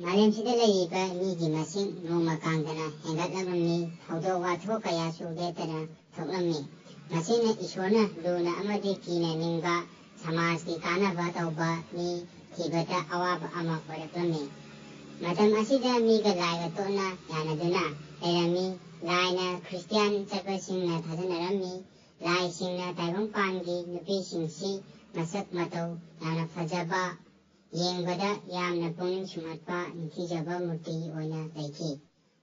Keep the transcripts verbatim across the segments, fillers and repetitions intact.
ꯃꯥꯂꯦꯝꯁꯤꯗ ꯂꯩꯔꯤꯕ ꯃꯤꯒꯤ ꯃꯁꯤꯡ ꯅꯣꯡꯃ ꯀꯥꯡꯗꯅ ꯍꯦꯟꯒꯠꯂꯝꯃꯤ꯫ ꯊꯧꯗꯣꯛ ꯋꯥꯊꯣꯛ ꯀꯌꯥꯁꯨ ꯂꯦꯞꯇꯅ ꯊꯣꯛꯂꯝꯃꯤ꯫ ꯃꯁꯤꯅ ꯏꯁꯣꯔꯅ ꯂꯨꯅ ꯑꯃꯗꯤ ꯀꯤꯅ ꯅꯤꯡꯕ, ꯁꯃꯥꯖꯀꯤ ꯀꯥꯟꯅꯕ ꯇꯧꯕ ꯃꯤ ꯊꯤꯕꯗ ꯑꯋꯥꯕ ꯑꯃ ꯑꯣꯏꯔꯛꯂꯝꯃꯤ꯫ ꯃꯇꯝ ꯑꯁꯤꯗ ꯃꯤꯒ ꯂꯥꯏꯒ ꯇꯣꯠꯅ ꯌꯥꯅꯗꯨꯅ ꯂꯩꯔꯝꯃꯤ꯫ ꯂꯥꯏꯅ ꯈ꯭ꯔꯤꯁꯇꯤꯌꯥꯟ ꯆꯠꯄꯁꯤꯡꯅ ꯊꯥꯖꯅꯔꯝꯃꯤ꯫ ꯂꯥꯏꯁꯤꯡꯅ ꯇꯥꯏꯕꯪꯄꯥꯟꯒꯤ ꯅꯨꯄꯤꯁꯤꯡꯁꯤ ꯃꯁꯛ ꯃꯇꯧ ꯌꯥꯝꯅ ꯐꯖꯕ, ꯌꯦꯡꯕꯗ ꯌꯥꯝꯅ ꯄꯨꯛꯅꯤꯡ ꯁꯨꯝꯍꯠꯄ ꯅꯤꯡꯊꯤꯖꯕ ꯃꯨꯔꯇꯤ ꯑꯣꯏꯅ ꯂꯩꯈꯤ꯫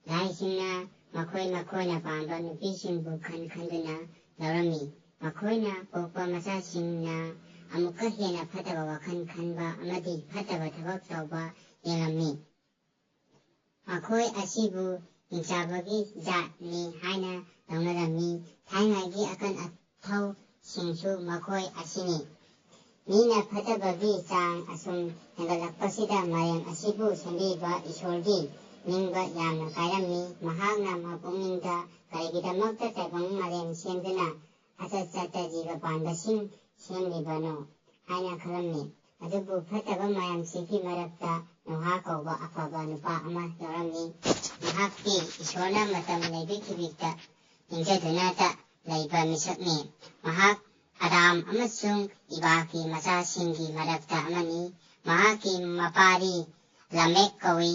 ꯂꯥꯏꯁꯤꯡꯅ ꯃꯈꯣꯏ ꯃꯈꯣꯏꯅ ꯄꯥꯝꯕ ꯅꯨꯄꯤꯁꯤꯡꯕꯨ ꯈꯟ ꯈꯟꯗꯨꯅ ꯂꯧꯔꯝꯃꯤ꯫ ꯃꯈꯣꯏꯅ ꯄꯣꯛꯄ ꯃꯆꯥꯁꯤꯡꯅ ꯑꯃꯨꯛꯀ ꯍꯦꯟꯅ ꯐꯠꯇꯕ ꯋꯥꯈꯜ ꯈꯟꯕ ꯑꯃꯗꯤ ꯐꯠꯇꯕ ꯊꯕꯛ ꯇꯧꯕ ꯌꯦꯡꯂꯝꯃꯤ꯫ ꯃꯈꯣꯏ ꯑꯁꯤꯕꯨ ꯍꯤꯡꯆꯥꯕꯒꯤ ꯖꯥꯠꯅꯤ ꯍꯥꯏꯅ ꯂꯧꯅꯔꯝꯃꯤ꯫ ꯊꯥꯏꯅꯉꯩꯒꯤ ꯑꯀꯟ ꯑꯊꯧꯁꯤꯡꯁꯨ ꯃꯈꯣꯏ ꯑꯁꯤꯅꯤ꯫ ꯃꯤꯅ ꯐꯠꯇꯕꯒꯤ ꯆꯥꯡ ꯑꯁꯨꯝ ꯍꯦꯟꯒꯠꯂꯛꯄꯁꯤꯗ ꯃꯥꯂꯦꯝ ꯑꯁꯤꯕꯨ ꯁꯦꯝꯕꯤꯕ ꯏꯁꯣꯔꯒꯤ ꯅꯤꯡꯕ ꯌꯥꯝꯅ ꯀꯥꯏꯔꯝꯃꯤ꯫ ꯃꯍꯥꯛꯅ ꯃꯄꯨꯛꯅꯤꯡꯗ ꯀꯔꯤꯒꯤꯗꯃꯛꯇ ꯇꯥꯏꯕꯪ ꯃꯥꯂꯦꯝ ꯁꯦꯝꯗꯨꯅ ꯑꯆꯠ ꯆꯠꯇ ꯖꯤꯕ ꯄꯥꯟꯕꯁꯤꯡ ꯁꯦꯝꯂꯤꯕꯅꯣ ꯍꯥꯏꯅ ꯈꯜꯂꯝꯃꯤ꯫ ꯑꯗꯨꯕꯨ ꯐꯠꯇꯕ ꯃꯌꯥꯝꯁꯤꯒꯤ ꯃꯔꯛꯇ ꯅꯣꯍꯥ ꯀꯧꯕ ꯑꯐꯕ ꯅꯨꯄꯥ ꯑꯃ ꯌꯥꯎꯔꯝꯃꯤ꯫ ꯃꯍꯥꯛꯇꯤ ꯏꯁꯣꯔꯅ ꯃꯇꯝ ꯂꯩꯕꯤꯈꯤꯕꯤꯛꯇ ꯅꯤꯡꯖꯗꯨꯅꯇ ꯂꯩꯕ ꯃꯤꯁꯛꯅꯤ꯫ ꯃꯍꯥꯛ ꯑꯗꯥꯝ ꯑꯃꯁꯨꯡ ꯏꯕꯥꯒꯤ ꯃꯆꯥꯁꯤꯡꯒꯤ ꯃꯔꯛꯇ ꯑꯃꯅꯤ꯫ ꯃꯍꯥꯛꯀꯤ ꯃꯄꯥꯗꯤ ꯂꯥꯃꯦꯛ ꯀꯧꯏ꯫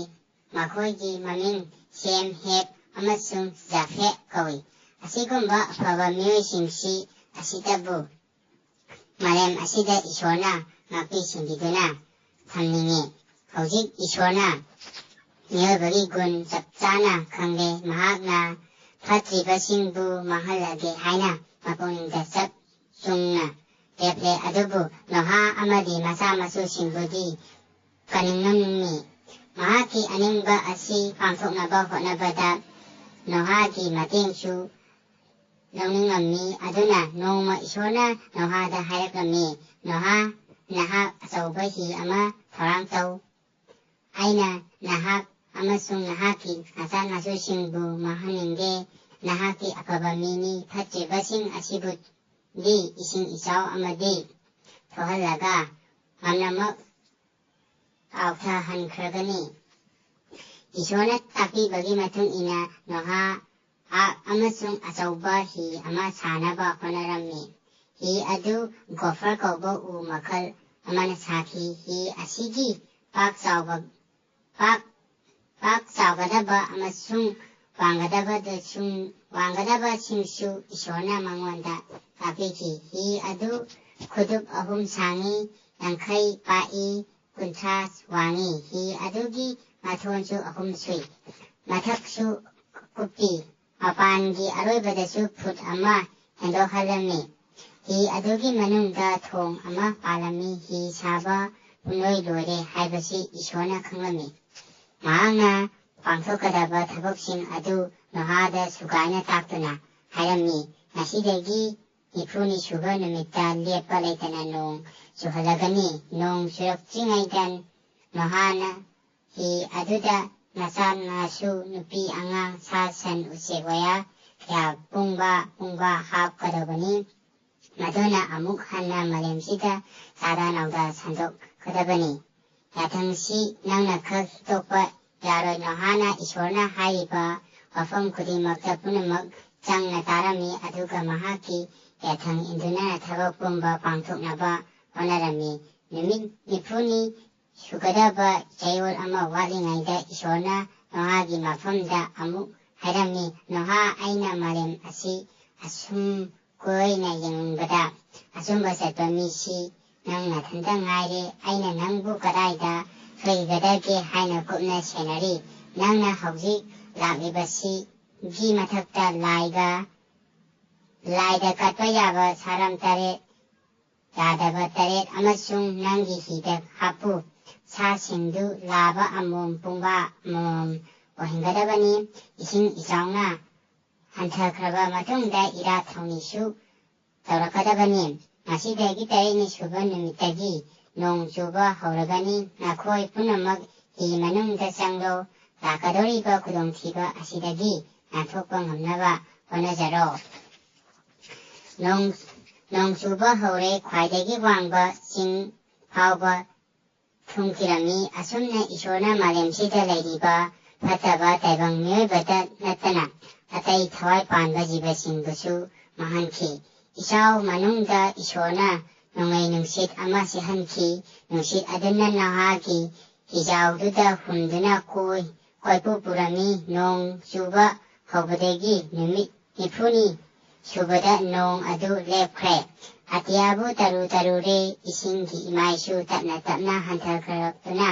ꯃꯈꯣꯏꯒꯤ ꯃꯃꯤꯡ ꯁꯦꯝ, ꯍꯦꯞ ꯑꯃꯁꯨꯡ ꯖꯥꯐꯦꯠ ꯀꯧꯏ꯫ ꯑꯁꯤꯒꯨꯝꯕ ꯑꯐꯕ ꯃꯤꯑꯣꯏꯁꯤꯡꯁꯤ ꯑꯁꯤꯗꯕꯨ ꯃꯥꯂꯦꯝ ꯑꯁꯤꯗ ꯏꯁꯣꯔꯅ ꯉꯥꯛꯄꯤ ꯁꯦꯟꯕꯤꯗꯨꯅ ꯊꯝꯅꯤꯡꯉꯤ꯫ ꯍꯧꯖꯤꯛ ꯏꯁꯣꯔꯅ ꯃꯤꯑꯣꯏꯕꯒꯤ ꯒꯨꯟ ꯆꯞ ꯆꯥꯅ ꯈꯪꯂꯦ꯫ ꯃꯍꯥꯛꯅ ꯐꯠꯇ꯭ꯔꯤꯕꯁꯤꯡꯕꯨ ꯃꯥꯡꯍꯜꯂꯒꯦ ꯍꯥꯏꯅ ꯃꯄꯨꯛꯅꯤꯡꯗ ꯆꯞ ꯆꯨꯡꯅ ꯂꯦꯞꯂꯦ꯫ ꯑꯗꯨꯕꯨ ꯅꯣꯍꯥ ꯑꯃꯗꯤ ꯃꯆꯥ ꯃꯁꯨꯁꯤꯡꯕꯨꯗꯤ ꯀꯟꯅꯤꯡꯉꯝꯃꯤ꯫ ꯃꯍꯥꯛꯀꯤ ꯑꯅꯤꯡꯕ ꯑꯁꯤ ꯄꯥꯡꯊꯣꯛꯅꯕ ꯍꯣꯠꯅꯕꯗ ꯅꯣꯍꯥꯒꯤ ꯃꯇꯦꯡꯁꯨ ꯂꯧꯅꯤꯡꯉꯝꯃꯤ꯫ ꯑꯗꯨꯅ ꯅꯣꯡꯃ ꯏꯁꯣꯔꯅ ꯅꯣꯍꯥꯗ ꯍꯥꯏꯔꯛꯂꯝꯃꯤ, "ꯅꯣꯍꯥ, ꯅꯍꯥꯛ ꯑꯆꯧꯕ ꯍꯤ ꯑꯃ ꯊꯧꯔꯥꯡ ꯇꯧ꯫ ꯑꯩꯅ ꯅꯍꯥꯛ ꯑꯃꯁꯨꯡ ꯅꯍꯥꯛꯀꯤ ꯅꯆꯥ ꯅꯁꯨꯁꯤꯡꯕꯨ ꯃꯥꯡꯍꯟꯅꯤꯡꯗꯦ꯫ ꯅꯍꯥꯛꯀꯤ ꯑꯐꯕ ꯃꯤꯅꯤ꯫ ꯐꯠꯇ꯭ꯔꯤꯕꯁꯤꯡ ꯑꯁꯤꯕꯨꯗꯤ ꯏꯁꯤꯡ ꯏꯆꯥꯎ ꯑꯃꯗꯤ ꯊꯣꯛꯍꯜꯂꯒ ꯄꯨꯝꯅꯃꯛ ꯀꯥꯎꯊꯍꯟꯈ꯭ꯔꯒꯅꯤ"꯫ ꯏꯁꯣꯔꯅ ꯇꯥꯛꯄꯤꯕꯒꯤ ꯃꯇꯨꯡ ꯏꯟꯅ ꯅꯣꯍꯥ ꯑꯥꯔꯛ ꯑꯃꯁꯨꯡ ꯑꯆꯧꯕ ꯍꯤ ꯑꯃ ꯁꯥꯅꯕ ꯍꯣꯠꯅꯔꯝꯃꯤ꯫ ꯍꯤ ꯑꯗꯨ ꯒꯣꯐꯔ ꯀꯧꯕ ꯎ ꯃꯈꯜ ꯑꯃꯅ ꯁꯥꯈꯤ꯫ ꯍꯤ ꯑꯁꯤꯒꯤ ꯄꯥꯛ ꯆꯥꯎꯕ, ꯄꯥꯛ, ꯄꯥꯛ ꯆꯥꯎꯒꯗꯕ ꯑꯃꯁꯨꯡ ꯋꯥꯡꯒꯗꯕꯗꯁꯨ, ꯋꯥꯡꯒꯗꯕꯁꯤꯡꯁꯨ ꯏꯁꯣꯔꯅ ꯃꯉꯣꯟꯗ ꯇꯥꯛꯄꯤꯈꯤ꯫ ꯍꯤ ꯑꯗꯨ ꯈꯨꯗꯨꯞ ꯑꯍꯨꯝ ꯁꯥꯡꯏ, ꯌꯥꯡꯈꯩ ꯄꯥꯛꯏ, ꯀꯨꯟꯊ꯭ꯔꯥ ꯋꯥꯡꯏ꯫ ꯍꯤ ꯑꯗꯨꯒꯤ ꯃꯊꯣꯟꯁꯨ ꯑꯍꯨꯝ ꯁꯨꯏ, ꯃꯊꯛꯁꯨ ꯀꯨꯞꯄꯤ꯫ ꯃꯄꯥꯟꯒꯤ ꯑꯔꯣꯏꯕꯗꯁꯨ ꯐꯨꯠ ꯑꯃ ꯍꯦꯟꯗꯣꯛꯍꯜꯂꯝꯃꯤ꯫ ꯍꯤ ꯑꯗꯨꯒꯤ ꯃꯅꯨꯡꯗ ꯊꯣꯡ ꯑꯃ ꯄꯥꯜꯂꯝꯃꯤ꯫ ꯍꯤ ꯁꯥꯕ ꯄꯨꯡꯂꯣꯏ ꯂꯣꯏꯔꯦ ꯍꯥꯏꯕꯁꯤ ꯏꯁꯣꯔꯅ ꯈꯪꯂꯝꯃꯤ꯫ ꯃꯍꯥꯛꯅ ꯄꯥꯡꯊꯣꯛꯀꯗꯕ ꯊꯕꯛꯁꯤꯡ ꯑꯗꯨ ꯅꯣꯍꯥꯗ ꯁꯨꯒꯥꯏꯅ ꯇꯥꯛꯇꯨꯅ ꯍꯥꯏꯔꯝꯃꯤ, "ꯉꯁꯤꯗꯒꯤ ꯅꯤꯐꯨꯅꯤ ꯁꯨꯕ ꯅꯨꯃꯤꯠꯇ ꯂꯦꯞꯄ ꯂꯩꯇꯅ ꯅꯣꯡ ꯆꯨꯍꯜꯂꯒꯅꯤ꯫ ꯅꯣꯡ ꯆꯨꯔꯛꯇ꯭ꯔꯤꯉꯩꯗ ꯅꯣꯍꯥꯅ ꯍꯤ ꯑꯗꯨꯗ ꯃꯆꯥ ꯃꯁꯨ, ꯅꯨꯄꯤ ꯑꯉꯥꯡ, ꯁꯥ ꯁꯟ, ꯎꯆꯦꯛ ꯋꯥꯌꯥ ꯀꯌꯥ ꯄꯨꯡꯕ ꯄꯨꯡꯕ ꯍꯥꯞꯀꯗꯕꯅꯤ꯫ ꯃꯗꯨꯅ ꯑꯃꯨꯛ ꯍꯟꯅ ꯃꯥꯂꯦꯝꯁꯤꯗ ꯆꯥꯗꯥ ꯅꯥꯎꯗꯥ ꯁꯟꯗꯣꯛꯀꯗꯕꯅꯤ꯫ ꯌꯥꯊꯪꯁꯤ ꯅꯪꯅ ꯈꯛ ꯍꯤꯛꯇꯣꯛꯄ ꯌꯥꯔꯣꯏ꯫" ꯅꯣꯍꯥꯅ ꯏꯁꯣꯔꯅ ꯍꯥꯏꯔꯤꯕ ꯋꯥꯐꯝ ꯈꯨꯗꯤꯡꯃꯛꯇ ꯄꯨꯝꯅꯃꯛ ꯆꯪꯅ ꯇꯥꯔꯝꯃꯤ, ꯑꯗꯨꯒ ꯃꯍꯥꯛꯀꯤ ꯌꯥꯊꯪ ꯏꯟꯗꯨꯅ ꯊꯕꯛ ꯄꯨꯝꯕ ꯄꯥꯡꯊꯣꯛꯅꯕ ꯍꯣꯠꯅꯔꯝꯃꯤ꯫ ꯅꯨꯃꯤꯠ ꯅꯤꯐꯨꯅꯤ ꯁꯨꯒꯗꯕ ꯆꯌꯣꯜ ꯑꯃ ꯋꯥꯠꯂꯤꯉꯩꯗ ꯏꯁꯣꯔꯅ ꯅꯣꯍꯥꯒꯤ ꯃꯐꯝꯗ ꯑꯃꯨꯛ ꯍꯥꯏꯔꯝꯃꯤ, "ꯅꯣꯍꯥ, ꯑꯩꯅ ꯃꯥꯂꯦꯝ ꯑꯁꯤ ꯑꯁꯨꯝ ꯀꯣꯏꯅ ꯌꯦꯡꯕꯗ ꯑꯆꯨꯝꯕ ꯆꯠꯄ ꯃꯤꯁꯤ ꯅꯪ ꯅꯊꯟꯇ ꯉꯥꯏꯔꯦ꯫ ꯑꯩꯅ ꯅꯪꯕꯨ ꯀꯗꯥꯏꯗ ꯁꯣꯏꯒꯗꯒꯦ ꯍꯥꯏꯅ ꯀꯨꯞꯅ ꯁꯦꯟꯅꯔꯤ꯫ ꯅꯪꯅ ꯍꯧꯖꯤꯛ ꯂꯥꯛꯂꯤꯕꯁꯤꯒꯤ ꯃꯊꯛꯇ ꯂꯥꯏꯒ, ꯂꯥꯏꯗ ꯀꯠꯄ ꯌꯥꯕ ꯁꯥꯔꯝ ꯇꯔꯦꯠ, ꯌꯥꯗꯕ ꯇꯔꯦꯠ ꯑꯃꯁꯨꯡ ꯅꯪꯒꯤ ꯍꯤꯗ ꯍꯥꯞꯄꯨ꯫ ꯁꯥꯁꯤꯡꯗꯨ ꯂꯥꯕ ꯑꯃꯃꯝ, ꯄꯨꯡꯕꯥ ꯑꯃꯃꯝ ꯑꯣꯏꯍꯟꯒꯗꯕꯅꯤ꯫ ꯏꯁꯤꯡ ꯏꯆꯥꯎꯅ ꯍꯟꯊꯈ꯭ꯔꯕ ꯃꯇꯨꯡꯗ ꯏꯔꯥꯠ ꯊꯧꯅꯤꯁꯨ ꯇꯧꯔꯛꯀꯗꯕꯅꯤ꯫ ꯉꯁꯤꯗꯒꯤ ꯇꯔꯦꯠꯅꯤ ꯁꯨꯕ ꯅꯨꯃꯤꯠꯇꯒꯤ ꯅꯣꯡ ꯆꯨꯕ ꯍꯧꯔꯒꯅꯤ꯫ ꯅꯈꯣꯏ ꯄꯨꯝꯅꯃꯛ ꯍꯤ ꯃꯅꯨꯡꯗ ꯆꯪꯂꯣ꯫ ꯂꯥꯛꯀꯗꯧꯔꯤꯕ ꯈꯨꯗꯣꯡꯊꯤꯕ ꯑꯁꯤꯗꯒꯤ ꯅꯥꯟꯊꯣꯛꯄ ꯉꯝꯅꯕ ꯍꯣꯠꯅꯖꯔꯣ꯫" ꯅꯣꯡ, ꯅꯣꯡ ꯆꯨꯕ ꯍꯧꯔꯦ꯫ ꯈ꯭ꯋꯥꯏꯗꯒꯤ ꯋꯥꯡꯕ ꯆꯤꯡ ꯐꯥꯎꯕ ꯊꯨꯝꯈꯤꯔꯝꯃꯤ꯫ ꯑꯁꯨꯝꯅ ꯏꯁꯣꯔꯅ ꯃꯥꯂꯦꯝꯁꯤꯗ ꯂꯩꯔꯤꯕ ꯐꯠꯇꯕ ꯇꯥꯏꯕꯪ ꯃꯤꯑꯣꯏꯕꯗ ꯅꯠꯇꯅ ꯑꯇꯩ ꯊꯋꯥꯏ ꯄꯥꯟꯕ ꯖꯤꯕꯁꯤꯡꯕꯨꯁꯨ ꯃꯥꯡꯍꯟꯈꯤ꯫ ꯏꯆꯥꯎ ꯃꯅꯨꯡꯗ ꯏꯁꯣꯔꯅ ꯅꯣꯡꯂꯩ ꯅꯨꯡꯁꯤꯠ ꯑꯃ ꯁꯤꯠꯍꯟꯈꯤ꯫ ꯅꯨꯡꯁꯤꯠ ꯑꯗꯨꯅ ꯅꯣꯍꯥꯒꯤ ꯍꯤꯖꯥꯎꯗꯨꯗ ꯍꯨꯝꯗꯨꯅ ꯀꯣꯏ ꯀꯣꯏꯄꯨ ꯄꯨꯔꯝꯃꯤ꯫ ꯅꯣꯡ ꯆꯨꯕ ꯍꯧꯕꯗꯒꯤ ꯅꯨꯃꯤꯠ ꯅꯤꯐꯨꯅꯤ ꯁꯨꯕꯗ ꯅꯣꯡ ꯑꯗꯨ ꯂꯦꯞꯈ꯭ꯔꯦ꯫ ꯑꯇꯤꯌꯥꯕꯨ ꯇꯔꯨ ꯇꯔꯨꯔꯦ꯫ ꯏꯁꯤꯡꯒꯤ ꯏꯃꯥꯏꯁꯨ ꯇꯞꯅ ꯇꯞꯅ ꯍꯟꯊꯈ꯭ꯔꯛꯇꯨꯅ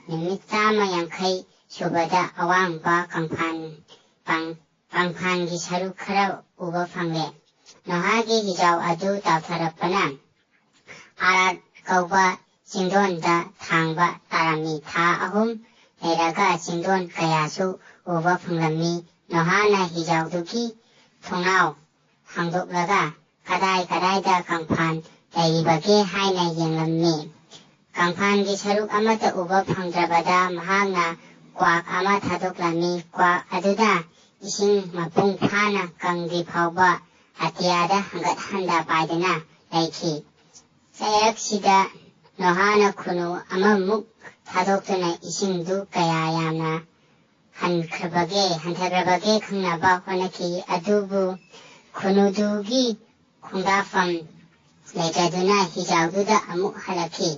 ꯅꯨꯃꯤꯠ ꯆꯥꯝꯃ ꯌꯥꯡꯈꯩ ꯁꯨꯕꯗ ꯑꯋꯥꯡꯕ ꯀꯪꯐꯥꯟ ꯄꯥꯡ- ꯀꯪꯐꯥꯟꯒꯤ ꯁꯔꯨꯛ ꯈꯔ ꯎꯕ ꯐꯪꯂꯦ꯫ ꯅꯣꯍꯥꯒꯤ ꯍꯤꯖꯥꯎ ꯑꯗꯨ ꯇꯥꯎꯊꯔꯛꯄꯅ ꯑꯔꯥꯠ ꯀꯧꯕ ꯆꯤꯡꯗꯣꯟꯗ ꯊꯥꯡꯕ ꯇꯥꯔꯝꯃꯤ꯫ ꯊꯥ ꯑꯍꯨꯝ ꯂꯩꯔꯒ ꯆꯤꯡꯗꯣꯟ ꯀꯌꯥꯁꯨ ꯎꯕ ꯐꯪꯂꯝꯃꯤ꯫ ꯅꯣꯍꯥꯅ ꯍꯤꯖꯥꯎꯗꯨꯒꯤ ꯊꯣꯡꯅꯥꯎ ꯍꯥꯡꯗꯣꯛꯂꯒ ꯀꯗꯥꯏ ꯀꯗꯥꯏꯗ ꯀꯪꯐꯥꯟ ꯂꯩꯔꯤꯕꯒꯦ ꯍꯥꯏꯅ ꯌꯦꯡꯂꯝꯃꯤ꯫ ꯀꯪꯐꯥꯟꯒꯤ ꯁꯔꯨꯛ ꯑꯃꯠꯇ ꯎꯕ ꯐꯪꯗ꯭ꯔꯕꯗ ꯃꯍꯥꯛꯅ ꯀ꯭ꯋꯥꯛ ꯑꯃ ꯊꯥꯗꯣꯛꯂꯝꯃꯤ꯫ ꯀ꯭ꯋꯥꯛ ꯑꯗꯨꯗ ꯏꯁꯤꯡ ꯃꯄꯨꯡ ꯐꯥꯅ ꯀꯪꯗ꯭ꯔꯤ ꯐꯥꯎꯕ ꯑꯇꯤꯌꯥꯗ ꯍꯪꯒꯠ ꯍꯟꯗ ꯄꯥꯏꯗꯨꯅ ꯂꯩꯈꯤ꯫ ꯆꯩꯔꯛꯁꯤꯗ ꯅꯣꯍꯥꯅ ꯈꯨꯅꯨ ꯑꯃꯃꯨꯛ ꯊꯥꯗꯣꯛꯇꯨꯅ ꯏꯁꯤꯡꯗꯨ ꯀꯌꯥ ꯌꯥꯝꯅ ꯍꯟꯈ꯭ꯔꯕꯒꯦ, ꯍꯟꯊꯈ꯭ꯔꯕꯒꯦ ꯈꯪꯅꯕ ꯍꯣꯠꯅꯈꯤ꯫ ꯑꯗꯨꯕꯨ ꯈꯨꯅꯨꯗꯨꯒꯤ ꯈꯣꯡꯗꯥꯐꯝ ꯂꯩꯇꯗꯨꯅ ꯍꯤꯖꯥꯎꯗꯨꯗ ꯑꯃꯨꯛ ꯍꯜꯂꯛꯈꯤ꯫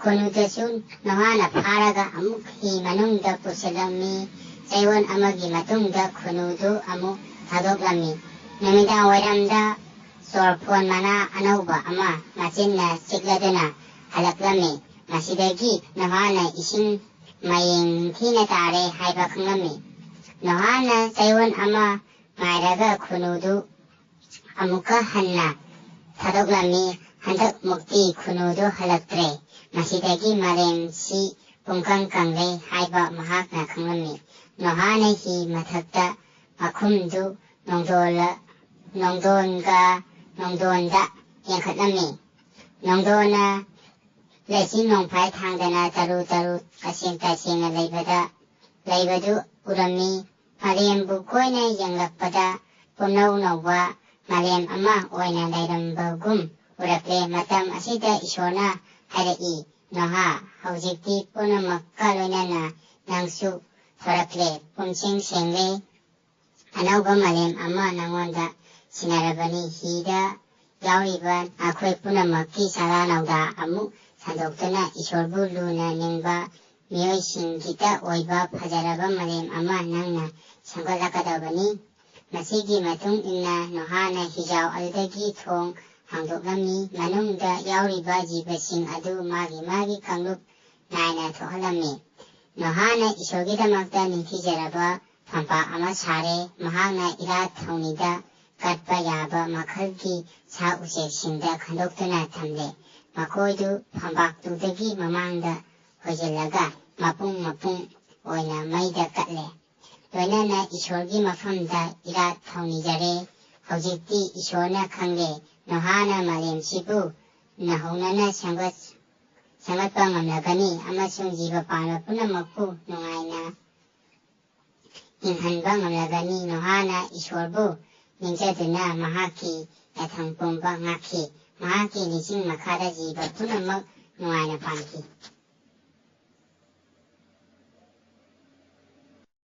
ꯈꯨꯅꯨꯗꯁꯨ ꯅꯣꯍꯥꯅ ꯐꯥꯔꯒ ꯑꯃꯨꯛ ꯍꯤ ꯃꯅꯨꯡꯗ ꯄꯨꯁꯤꯜꯂꯝꯃꯤ꯫ ꯆꯌꯣꯜ ꯑꯃꯒꯤ ꯃꯇꯨꯡꯗ ꯈꯨꯅꯨꯗꯨ ꯑꯃꯨꯛ ꯊꯥꯗꯣꯛꯂꯝꯃꯤ꯫ ꯅꯨꯃꯤꯗꯥꯡ ꯋꯥꯏꯔꯝꯗ ꯆꯣꯔꯐꯣꯟ ꯃꯅꯥ ꯑꯅꯧꯕ ꯑꯃ ꯃꯆꯤꯟꯅ ꯆꯤꯛꯂꯗꯨꯅ ꯍꯜꯂꯛꯂꯝꯃꯤ꯫ ꯃꯁꯤꯗꯒꯤ ꯅꯣꯍꯥꯅ ꯏꯁꯤꯡ ꯃꯌꯦꯡ ꯅꯤꯡꯊꯤꯅ ꯇꯥꯔꯦ ꯍꯥꯏꯕ ꯈꯪꯂꯝꯃꯤ꯫ ꯅꯣꯍꯥꯅ ꯆꯌꯣꯜ ꯑꯃ ꯉꯥꯏꯔꯒ ꯈꯨꯅꯨꯗꯨ ꯑꯃꯨꯛꯀ ꯍꯟꯅ ꯊꯥꯗꯣꯛꯂꯝꯃꯤ꯫ ꯍꯟꯗꯛꯃꯨꯛꯇꯤ ꯈꯨꯅꯨꯗꯨ ꯍꯜꯂꯛꯇ꯭ꯔꯦ꯫ ꯃꯁꯤꯗꯒꯤ ꯃꯥꯂꯦꯝꯁꯤ ꯄꯨꯡꯀꯪ ꯀꯪꯂꯦ ꯍꯥꯏꯕ ꯃꯍꯥꯛꯅ ꯈꯪꯂꯝꯃꯤ꯫ ꯅꯣꯍꯥꯅ ꯍꯤ ꯃꯊꯛꯇ ꯃꯈꯨꯝꯗꯨ ꯅꯣꯡꯗꯣꯜꯂ-, ꯅꯣꯡꯗꯣꯟꯒ ꯅꯣꯡꯗꯣꯟꯗ ꯌꯦꯡꯈꯠꯂꯝꯃꯤ꯫ ꯅꯣꯡꯗꯣꯟꯅ ꯂꯩꯆꯤꯟ ꯅꯣꯡꯐꯥꯏ ꯊꯥꯡꯗꯅ ꯇꯔꯨ ꯇꯔꯨ ꯇꯁꯦꯡ ꯇꯁꯦꯡꯅ ꯂꯩꯕꯗ, ꯂꯩꯕꯗꯨ ꯎꯔꯝꯃꯤ꯫ ꯃꯥꯂꯦꯝꯕꯨ ꯀꯣꯏꯅ ꯌꯦꯡꯂꯛꯄꯗ ꯄꯨꯝꯅꯧ ꯅꯧꯕ ꯃꯥꯂꯦꯝ ꯑꯃ ꯑꯣꯏꯅ ꯂꯩꯔꯝꯕꯒꯨꯝ ꯎꯔꯛꯂꯦ꯫ ꯃꯇꯝ ꯑꯁꯤꯗ ꯏꯁꯣꯔꯅ ꯍꯥꯏꯔꯛꯏ, "ꯅꯣꯍꯥ, ꯍꯧꯖꯤꯛꯇꯤ ꯄꯨꯝꯅꯃꯛꯀ ꯂꯣꯏꯅꯅ ꯅꯪꯁꯨ ꯊꯣꯔꯛꯂꯦ, ꯄꯨꯝꯁꯦꯡ ꯁꯦꯡꯂꯦ, ꯑꯅꯧꯕ ꯃꯥꯂꯦꯝ ꯑꯃ ꯅꯉꯣꯟꯗ ꯁꯤꯟꯅꯔꯕꯅꯤ꯫ ꯍꯤꯗ ꯌꯥꯎꯔꯤꯕ ꯑꯩꯈꯣꯏ ꯄꯨꯝꯅꯃꯛꯀꯤ ꯁꯗꯥ ꯅꯧꯗꯥ ꯑꯃꯨꯛ ꯁꯟꯗꯣꯛꯇꯨꯅ ꯏꯁꯣꯔꯕꯨ ꯂꯨꯅ ꯅꯤꯡꯕ ꯃꯤꯑꯣꯏꯁꯤꯡꯒꯤꯇ ꯑꯣꯏꯕ ꯐꯖꯔꯕ ꯃꯥꯂꯦꯝ ꯑꯃ ꯅꯪꯅ ꯁꯦꯝꯒꯠꯂꯛꯀꯗꯕꯅꯤ꯫ ꯃꯁꯤꯒꯤ ꯃꯇꯨꯡ ꯏꯟꯅ ꯅꯣꯍꯥꯅ ꯍꯤꯖꯥꯎ ꯑꯗꯨꯗꯒꯤ ꯊꯣꯡ ꯍꯥꯡꯗꯣꯛꯂꯝꯃꯤ꯫ ꯃꯅꯨꯡꯗ ꯌꯥꯎꯔꯤꯕ ꯖꯤꯕꯁꯤꯡ ꯑꯗꯨ ꯃꯥꯒꯤ ꯃꯥꯒꯤ ꯀꯥꯡꯂꯨꯞ ꯅꯥꯏꯅ ꯊꯣꯛꯍꯜꯂꯝꯃꯤ꯫ ꯅꯣꯍꯥꯅ ꯏꯁꯣꯔꯒꯤꯗꯃꯛꯇ ꯅꯤꯡꯊꯤꯖꯔꯕ ꯐꯝꯄꯥꯛ ꯑꯃ ꯁꯥꯔꯦ꯫ ꯃꯍꯥꯛꯅ ꯏꯔꯥꯠ ꯊꯧꯅꯤꯗ ꯀꯠꯄ ꯌꯥꯕ ꯃꯈꯜꯒꯤ ꯁꯥ ꯎꯆꯦꯛꯁꯤꯡꯗ ꯈꯟꯗꯣꯛꯇꯨꯅ ꯊꯝꯂꯦ꯫ ꯃꯈꯣꯏꯗꯨ ꯐꯝꯄꯥꯛꯇꯨꯗꯒꯤ ꯃꯃꯥꯡꯗ ꯍꯣꯏꯖꯤꯜꯂꯒ ꯃꯄꯨꯡ ꯃꯄꯨꯡ ꯑꯣꯏꯅ ꯃꯩꯗ ꯀꯠꯂꯦ꯫ ꯂꯣꯏꯅꯅ ꯏꯁꯣꯔꯒꯤ ꯃꯐꯝꯗ ꯏꯔꯥꯠ ꯊꯧꯅꯤꯖꯔꯦ꯫ ꯍꯧꯖꯤꯛꯇꯤ ꯏꯁꯣꯔꯅ ꯈꯪꯂꯦ, ꯅꯣꯍꯥꯅ ꯃꯥꯂꯦꯝꯁꯤꯕꯨ ꯅꯧꯍꯧꯅꯅ ꯁꯦꯝꯒꯠ-, ꯁꯦꯝꯒꯠꯄ ꯉꯝꯂꯒꯅꯤ ꯑꯃꯁꯨꯡ ꯖꯤꯕ ꯄꯥꯟꯕ ꯄꯨꯝꯅꯃꯛꯄꯨ ꯅꯨꯡꯉꯥꯏꯅ ꯍꯤꯡꯍꯟꯕ ꯉꯝꯂꯒꯅꯤ꯫ ꯅꯣꯍꯥꯅ ꯏꯁꯣꯔꯕꯨ ꯅꯤꯡꯖꯗꯨꯅ ꯃꯍꯥꯛꯀꯤ ꯌꯥꯊꯪ ꯄꯨꯝꯕ ꯉꯥꯛꯈꯤ꯫ ꯃꯍꯥꯛꯀꯤ ꯂꯤꯆꯤꯡ ꯃꯈꯥꯗ ꯖꯤꯕ ꯄꯨꯝꯅꯃꯛ ꯅꯨꯡꯉꯥꯏꯅ ꯄꯥꯟꯈꯤ꯫